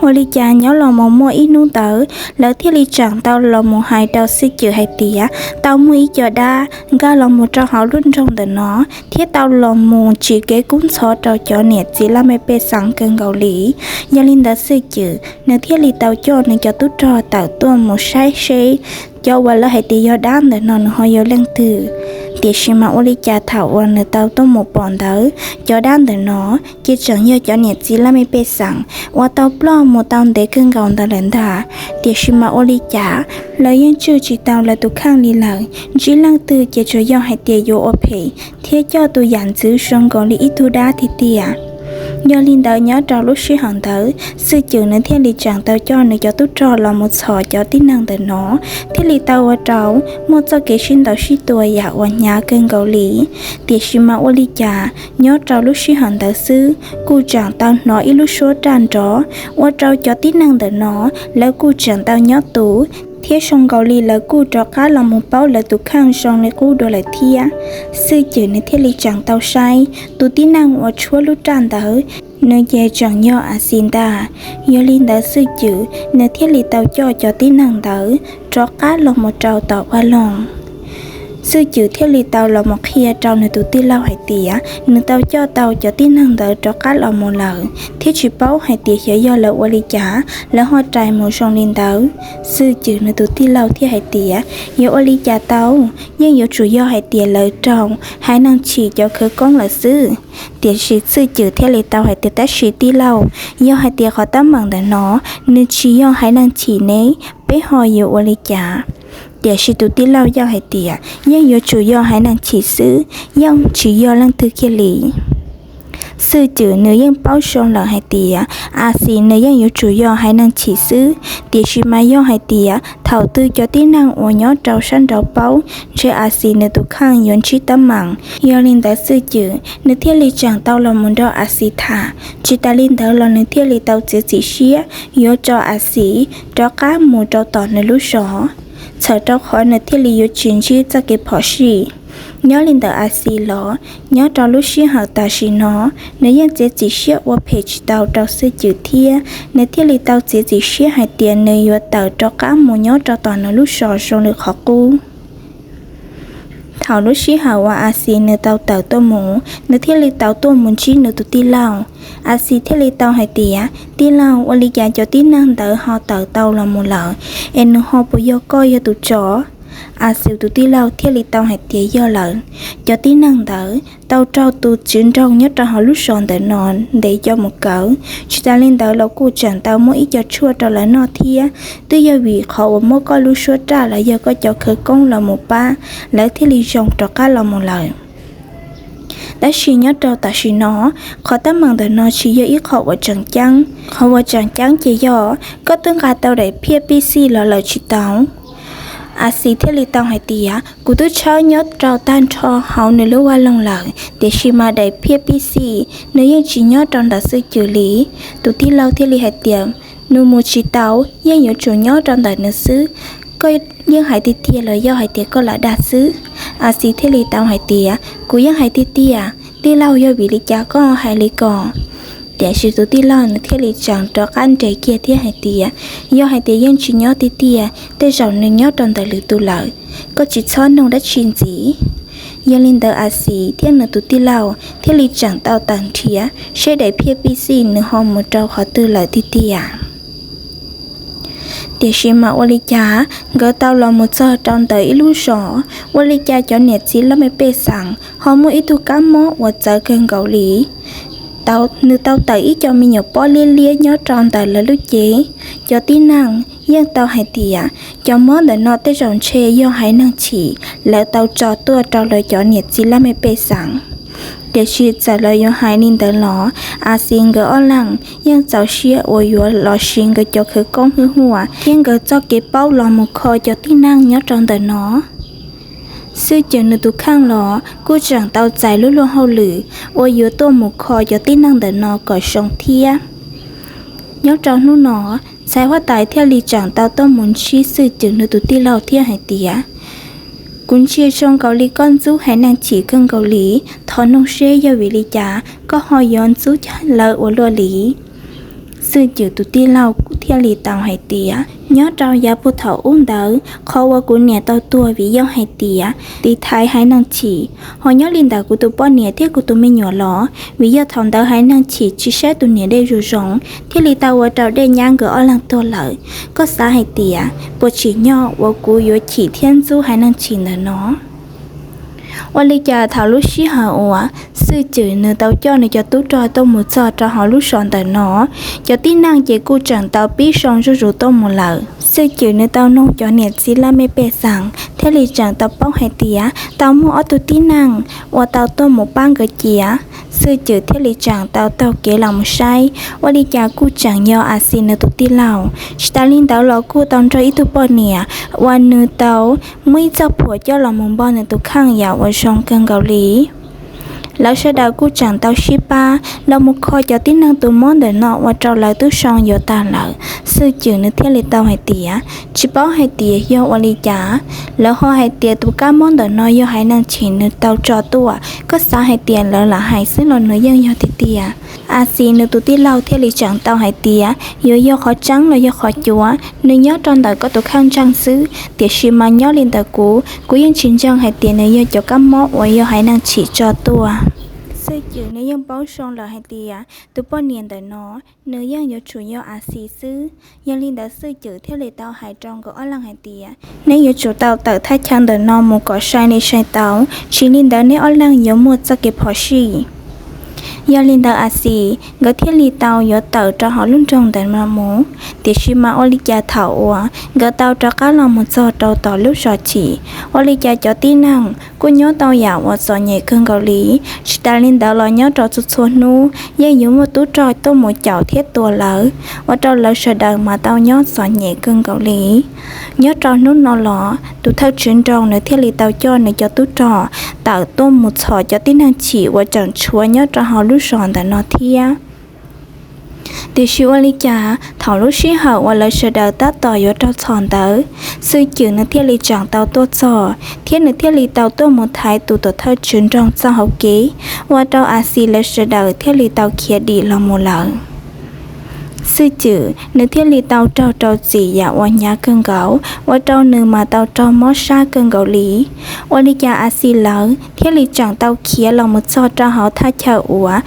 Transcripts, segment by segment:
Ua li cas nyob los mus muaj ib hnub ntawd lawv thiaj li tseem tau los mus hais rau Xwj Cwm hais tias tau muaj ib co dab nkag los mus rau hauv lub nroog ntawm no, thiab tau los mus tsim kev kub ntxhov rau cov niam txiv laj mej pej xeem kawg nkaus li. Yog li ntawd Xwj Cwm nws thiaj li tau coj nws cov tub rog tawm tuaj mus saib seb cov uas lawv hais tias yog dab ntawm no nws ho yog leej twg. Tiam sis mas ua li cas thaum uas nws tau tuaj mus pom ntawd, cov dab ntawm no ces tseem yog cov niam txiv laj mej pej xeem uas tau ploj mus tau ntev kawg nkaus ntawd lawm ntag. Tiam sis mas ua li cas lawv yeej tswj tsis tau lawv tus kheej li lawm, ntsib leej twg ces tsuas yog hais tias yuav ua phem thiab coj tus yam ntxwv zoo nkaus li ib tug dab tiag tiag. Yog li ntawd nyob rau lub sij hawm ntawd Xwj Cwm nws thiaj li tseem tau coj nws cov tub rog los mus txhom cov tib neeg ntawm no, thiaj li tau ua rau muaj txoj kev sib ntaus sib tua yam uas hnyav kawg nkaus li. Tiam sis mas ua li cas nyob rau lub sij hawm ntawd xwb kuj tseem tau hnov ib lub suab raj nrov, ua rau cov tib neeg ntawm no lawv kuj tseem tau nyob tus, thiab zoo nkaus li lawv kuj rov qab los mus paub lawv tus kheej zoo li qub dua lawm thiab. Xwj Cwm nws thiaj li tseem tau saib tus tib neeg uas tshuab lub raj ntawd, nws ces tseem yog Axis ntag. Yog li ntawd Xwj Cwm nws thiaj li tau coj cov tib neeg ntawd rov qab los mus rau tom vaj loog. Xwj Cwm thiaj li tau los mus qhia rau nws tus tij laug hais tias nws tau coj tau cov tib neeg ntawd rov qab los mus lawm thiab tsis paub hais tias xyov yog lawv ua li cas lawv ho rais mus zoo li ntawd. Xwj Cwm nws tus tij laug thiaj hais tias yuav ua li cas tau, yeej yuav tsum yog hais tias lawv raug haiv neeg chim cov khawv koob lawm xwb. Tiam sis Xwj Cwm thiaj li tau hais tias tab sis tij laug, yog hais tias qhov teeb meem ntawm no nws tsis yog haiv neeg chim ne, peb ho yuav ua li cas? Tiam sis tus tij laug yeej hais tias yeej yuav tsum yog haiv neeg chim xwb, yeej tsis yog leej twg kiag li. Xwj Cwm nws yeej paub zoo lawm hais tias Axis nws yeej yuav tsum yog haiv neeg chim xwb, tiam sis mas yog hais tias thaum twg cov tib neeg uas nyob rau sab nraud paub, ntshe Axis nws tus kheej yuav ntsib teeb meem. Yog li ntawd Xwj Cwm nws thiaj li tseem tau los mus nrog Axis tham, tsis tas li ntawd los nws thiaj li tau txiav txim siab yuav tso Axis rov qab mus rau tom nws lub zos, txhawm rau qhov nws thiaj li yuav tsis ntsib txoj kev phom sij. Nyob li ntawd Axis los nyob rau lub sij hawm tam sim no nws yeej txiav txim siab ua phem tsis tau rau Xwj Cwm thiab, nws thiaj li tau txiav txim siab hais tias nws yuav tawm rov qab mus nyob rau tom nws lub zos zoo li qhov qub. Thaum lub sij hawm uas Axis nws tau tawm tuaj mus, nws thiaj li tau tuaj mus ntsib nws tus tij laug. Axis thiaj li tau hais tias tij laug, ua li cas cov tib neeg ntawd ho tawm tau los mus lawm, es nws ho puas yog koj yog tus tso? Axis tus tij laug thiaj li tau hais tias yog lawm, cov tib neeg ntawd tau raug tus tswv nroog nyob rau hauv lub zos ntawm no ntes coj mus kaw. Tsis tas li ntawd los kuj tseem tau muab ib co tshuaj rau lawv noj thiab. Twb yog vim qhov uas muab koj lub suab raj los yog koj cov khawv koob los mus pab, lawv thiaj li zoo rov qab los mus lawm. Tab sis nyob rau tam sim no, qhov teeb meem ntawm no tsis yog ib qho uas tseem ceeb. Qhov uas tseem ceeb ces yog koj twb nqa tau daim phiaj pij xij los lawm tsis tau? Axis thiaj li tau hais tias kuv twb tshawb nyob rau tag nrho hauv nws lub vaj loog lawm, tiam sis mas daim phiaj pij xij nws yeej tsis nyob rau ntawm Xwj Cwm li. Tus tij laug thiaj li hais tias nws mus tsis tau, yeej yuav tsum nyob rau ntawm nws xwb. Koj yeej hais tiag tiag los yog hais tias koj lam dag xwb? Axis thiaj li tau hais tias kuv yeej hais tiag tiag, tij laug, yog vim li cas koj hais li ko? Tiam sis tus tij laug nws thiaj li tseem rov qab nres kiag thiab hais tias yog hais tias yeej tsis nyob tiag tiag, tej zaum nws nyob rau ntawm lwm tus lawm, koj tsis txhob nug dab tsi ntxiv. Yog li ntawd Axis thiab nws tus tij laug thiaj li tseem tau tawm nrhiav seb daim phiaj pij xij nws ho mus rau qhov twg lawm tiag tiag. Tiam sis mas ua li cas nkawd tau los mus txog rau ntawm ib lub zos, ua li cas cov niam txiv laj mej pej xeem ho muaj ib tug kab mob uas txawv kawg nkaus li. Nws tau tawm ib co me nyuam pob liab liab nyob rau ntawm lawv lub cev. Cov tib neeg yeej tau hais tias cov mob ntawm no tej zaum ntshe yog haiv neeg chim lawv tau tso tuaj rau lawv cov niam txiv laj mej pej xeem. Tiam sis txawm lawv yuav hais li ntawd los, Axis nkawd ob leeg yeej txaus siab uas yuav los siv nkawd cov khawv koob hwj huam thiab nkawd txoj kev paub los mus kho cov tib neeg nyob rau ntawm no. Xwj Cwm nws tus kheej los kuj tseem tau txais lub luag hauj lwm uas yuav tuaj mus kho cov tib neeg ntawm no kom zoo thiab. Nyob rau hnub no, ntxhais huab tais thiaj li tseem tau tuaj mus ntsib Xwj Cwm nws tus tij laug thiab hais tias, kuv ntsia zoo nkaus li koj ntxub haiv neeg chim kawg nkaus li, thov nug seb yog vim li cas koj ho yuav ntxub lawv ua luaj li? Xwj Cwm tus tij laug kuj thiaj li tau hais tias, nyob rau yav puag thaum ub ntawd qhov uas kuv niam tau tuag vim yog hais tias tiv thaiv haiv neeg chim, ho nyob li ntawd kuv tus poj niam thiab kuv tus me nyuam los vim yog thaum ntawd haiv neeg chim tsis saib tus niam dej zoo zoo, thiaj li tau ua rau dej nyab nkawd ob leeg tuag lawm. Koj xav hais tias puas tsim nyog uas kuv yuav chim thiab ntxub haiv neeg chim ntawm no? Ua li cas thaum lub sij hawm uas Xwj Cwm nws tau coj nws cov tub rog tuaj mus txog rau hauv lub zos ntawm no, cov tib neeg ces kuj tseem tau pib soo zuj zus tuaj mus lawm. Xwj Cwm nws tau nug cov niam txiv laj mej pej xeem thiaj li tseem tau paub hais tias tau muaj ob tug tib neeg uas tau tuaj mus pab nkawd cia. Xwj Cwm thiaj li tseem tau taug kev los mus saib, ua li cas kuj tseem yog As Xis nws tus tij laug. Tsis tas li ntawd los kuj tau nrog ib tug poj niam uas nws tau muab ib txoj phuam coj los mus npog nws tus kheej yam uas zoo kawg nkaus li. Lawv sawv daws kuj tseem tau sib pab los mus kho cov tib neeg tus mob ntawm no ua rau lawv twb soo yuav tag lawm. Xwj Cwm nws thiaj li tau hais tias, tsis paub hais tias yog ua li cas, lawv ho hais tias tus kab mob ntawm no yog haiv neeg chim nws tau tso tuaj. Koj xav hais tias lawv lam hais xwb los nws yeej yog tiag tiag? As Xis nws tus tij laug thiaj li tseem tau hais tias, yuav yog qhov tseeb los yog qhov cuav, nws nyob rau ntawm koj tus kheej ntseeg xwb, tiam sis mas nyob li ntawm kuv, kuv yeej tsis ntseeg hais tias nws yog cov kab mob uas yog haiv neeg chim tso tuaj. Xwj Cwm nws yeej paub zoo lawm hais tias tus poj niam ntawm no nws yeej yuav tsum yog As Xis xwb. Yog li ntawd Xwj Cwm thiaj li tau hais rau nkawd ob leeg hais tias, neb yuav tsum tau tawm thaj chaw ntawm no mus kom sai li sai tau, tsis li ntawd neb ob leeg yuav muaj txoj kev phom sij. Yog li ntawd As Xis nkawd thiaj li tau yuav tawm rau hauv lub nroog ntawm no mus. Tiam sis mas ua li cas thaum uas nkawd tau rov qab los mus txog rau tom lub zos chim, ua li cas cov tib neeg kuj nyob tau yam uas txom nyem kawg nkaus li. Tsis tas li ntawd los nyob rau txhua txhua hnub yeej yuav muaj tub rog tuaj mus caum thiab tua lawv, ua rau lawv sawv daws mas tau nyob txom nyem kawg nkaus li. Nyob rau hnub no los tus thawj tswv nroog nws thiaj li tau coj nws cov tub rog tawm tuaj mus txhom cov tib neeg chim uas tseem tshuav nyob rau hauv lub zos ntawm no thiab. Tiam sis ua li cas thaum lub sij hawm uas lawv sawv daws tab tom yuav raug txhom ntawd, Xwj Cwm nws thiaj li tseem tau tuaj txog thiab nws thiaj li tau tuaj mus thaiv tus tuam thawj tswv nroog txoj hauv kev, ua rau As Xis lawv sawv daws thiaj li tau khiav dim los mus lawm. Xwj Cwm nws thiaj li tau raug rau txim yam uas hnyav kawg nkaus, ua rau nws mas tau raug mob sab kawg nkaus li. Ua li cas As Xis lawv thiaj li tseem tau khiav los mus txog rau hauv thaj chaw uas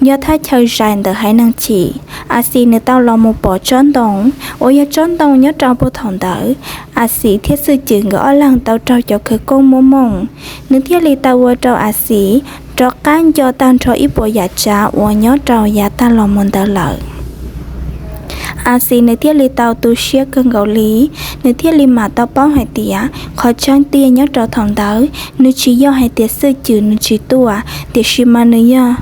yog thaj chaw zais ntawm haiv neeg chim. As Xis nws tau los mus pom tsob ntoo uas yog tsob ntoo nyob rau puag thaum ntawd. As Xis thiab Xwj Cwm nkawd ob leeg tau raug cov khawv koob muab mooj, nws thiaj li tau ua rau As Xis rov qab nco tag nrho ib puas yam tsav uas nyob rau yav tag los mus ntawd lawm. As Xis nws thiaj li tau tu siab kawg nkaus li, nws thiaj li mam tau paub hais tias qhov tseeb tiag nyob rau thaum ntawd nws tsis yog hais tias Xwj Cwm nws tsis tuaj, tiam sis mas nws yog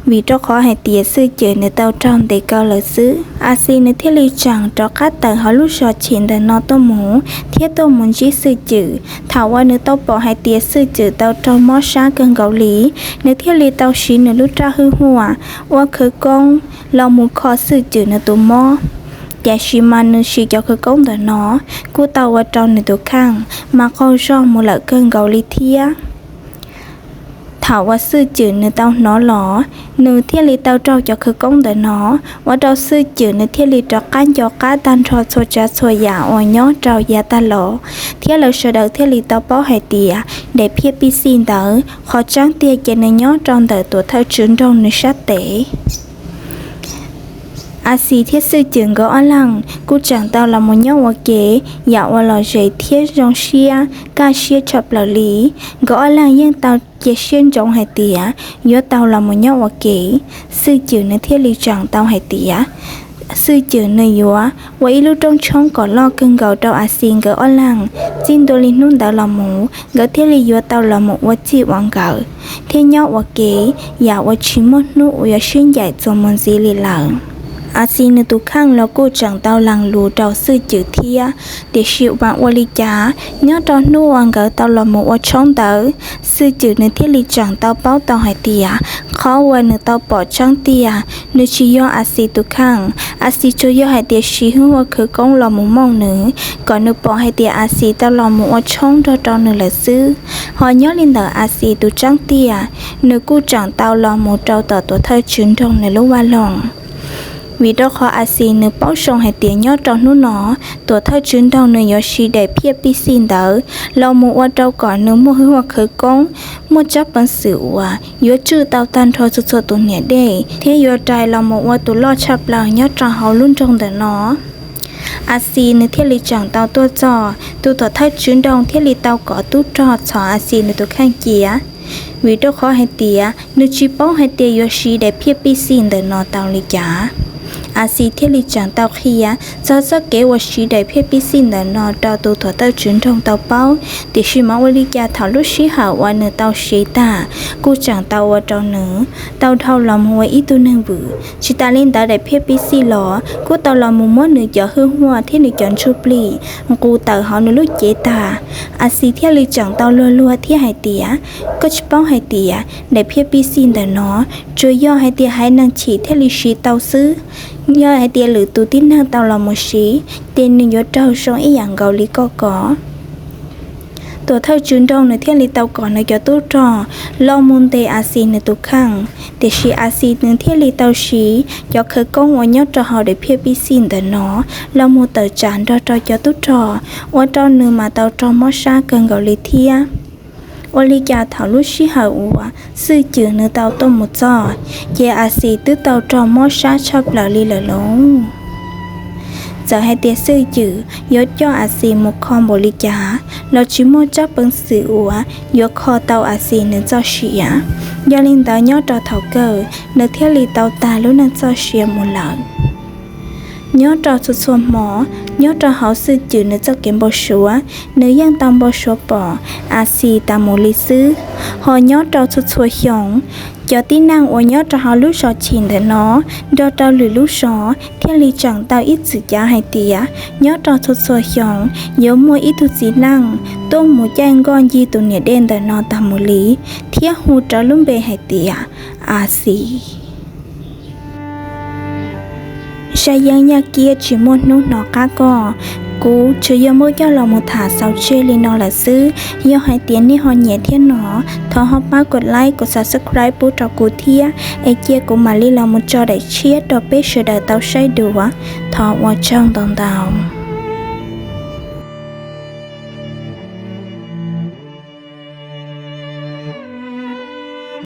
vim rau qhov hais tias Xwj Cwm nws tau raug ntes kaw lawm xwb. As Xis nws thiaj li tseem rov qab tawm hauv lub zos chim ntawm no tuaj mus thiab tuaj mus ntsib Xwj Cwm. Thaum uas nws tau pom hais tias Xwj Cwm tau raug mob sab kawg nkaus li, nws thiaj li tau siv nws lub raj hwj huam ua khawv koob los mus kho Xwj Cwm nws tus mob. Tiam sis mas nws siv cov khawv koob ntawm no kuj tau ua rau nws tus kheej mas qaug zog mus lawm kawg nkaus li thiab. Thaum uas Xwj Cwm nws tau hnov los, nws thiaj li tau raug cov khawv koob ntawm no, ua rau Xwj Cwm nws thiaj li rov qab nco qab tag nrho txhua tsav txhua yam uas nyob rau yav tag los, thiab lawv sawv daws thiaj li tau paub hais tias daim phiaj pij xij ntawd qhov tseeb tiag ces nws nyob rau ntawm tuam thawj tswv nroog nws sab tes. As Xis thiab Xwj Cwm nkawd ob leeg kuj tseem tau los mus nyob ua ke yam uas lom zem thiab zoo siab kaj siab tshaj plaws li. Nkawd ob leeg yeej tau cia siab ntsoov hais tias yuav tau los mus nyob ua ke. Xwj Cwm nws thiaj li tseem tau hais tias Xwj Cwm nws yuav ua ib lub rooj tshoob kom loj kawg nkaus rau As Xis nkawd ob leeg. Txij ntua li hnub ntawd los mus nkawd thiaj li yuav tau los mus ua txij ua nkawm thiab nyob ua ke yam uas tsis muaj hnub uas yuav sib ncaim txuas mus ntxiv li lawm. As Xis nws tus kheej los kuj tseem tau lees lus rau Xwj Cwm thiab, tiam sis mas ua li cas nyob rau hnub uas nkawd tau los mus ua tshoob ntawd, Xwj Cwm nws thiaj li tseem tau paub tau hais tias qhov uas nws tau pom tseeb tiag nws tsis yog As Xis tus kheej. As Xis tsuas yog hais tias siv hwj huam khawv koob los mus mooj nws, kom nws pom hais tias As Xis tau los mus ua tshoob nrog rau nws lawm xwb. Ho nyob li ntawm As Xis tus tseeb tiag, nws kuj tseem tau los mus rau tom tuam thawj tswv nroog nws lub vaj loog. Vim rau qhov Axis nws paub zoo hais tias nyob rau hnub no, tuam thawj tswv nroog nws yuav siv daim phiaj pij xij ntawd los mus ua rau kom nws muaj hwj huam khawv koob, muaj tsab peev xwm uas yuav tswj tau tag nrho txhua txhua tus niam dej thiab yuav rais los mus ua tus loj tshaj plaws nyob rau hauv lub nroog ntawm no. Axis nws thiaj li tseem tau tuaj txog, tus tuam thawj tswv nroog thiaj li tau kov tub rog txhom Axis nws tus kheej cia, vim rau qhov hais tias nws tsis paub hais tias yuav siv daim phiaj pij xij ntawm no tau li cas. Axis thiaj li tseem tau qhia txog txoj kev uas siv daim phiaj pij xij ntawm no rau tus tuam thawj tswv nroog tau paub, tiam sis mas ua li cas thaum lub sij hawm uas nws tau siv tag, kuj tseem tau ua rau nws tau dhau los mus ua ib tug neeg vwm. Tsis tas li ntawd, daim phiaj pij xij los kuj tau los mus muab nws cov hwj huam thiab nws cov ntsuj plig nqus tawm hauv nws lub cev tag. Axis thiaj li tseem tau luag luag thiab hais tias, koj tsis paub hais tias daim phiaj pij xij ntawm no tsuas yog hais tias haiv neeg chim thiaj li siv tau xwb. Yog hais tias lwm tus tib neeg tau los mus siv, ces nws yuav raug zoo ib yam nkaus li koj ko. Tuam thawj tswv nroog nws thiaj li tau kom nws cov tub rog los mus ntes Axis nws tus kheej, tiam sis Axis nws thiaj li tau siv cov khawv koob uas nyob rau hauv daim phiaj pij xij ntawm no los mus tawm tsam nrog rau cov tub rog, ua rau nws mas tau raug mob sab kawg nkaus li thiab. Ua li cas thaum lub sij hawm uas Xwj Cwm nws tau tuaj mus txog, ces Axis twb tau raug mob sab tshaj plaws li lawm lauj. Txawm hais tias Xwj Cwm yuav coj Axis mus kho npaum li cas los tsis muaj tsab peev xwm uas yuav kho tau Axis nws txoj sia. Yog li ntawd nyob rau thaum kawg nws thiaj li tau tag lub neej txoj sia mus lawm. Nyob rau txhua txhua hmo, nyob rau hauv Xwj Cwm nws txoj kev npau suav, nws yeej tau npau suav pom Axis tas mus li xwb. Ho nyob rau txhua txhua xyoo, cov tib neeg uas nyob rau hauv lub zos chim ntawm no nrog rau lwm lub zos thiaj li tseem tau ib txwm cav hais tias nyob rau txhua txhua xyoo yuav muaj ib tug txiv neej tuaj mus caij nkoj ncig tus niam dej ntawm no tas mus li, thiab hu rau lub npe hais tias Axis. Zaj yeeb yaj kiab tsis muaj hnub hnov qab koj, kuv tsuas yog muab coj los mus tham xaus tseg li no lawm xwb. Yog hais tias nej ho nyiam thiab no, thov ho pab kom like kom subscribe pub rau kuv thiab, es cia kuv mam li los mus tso daim tshiab rau peb sawv daws tau saib dua. Thov ua tsaug ntau ntau.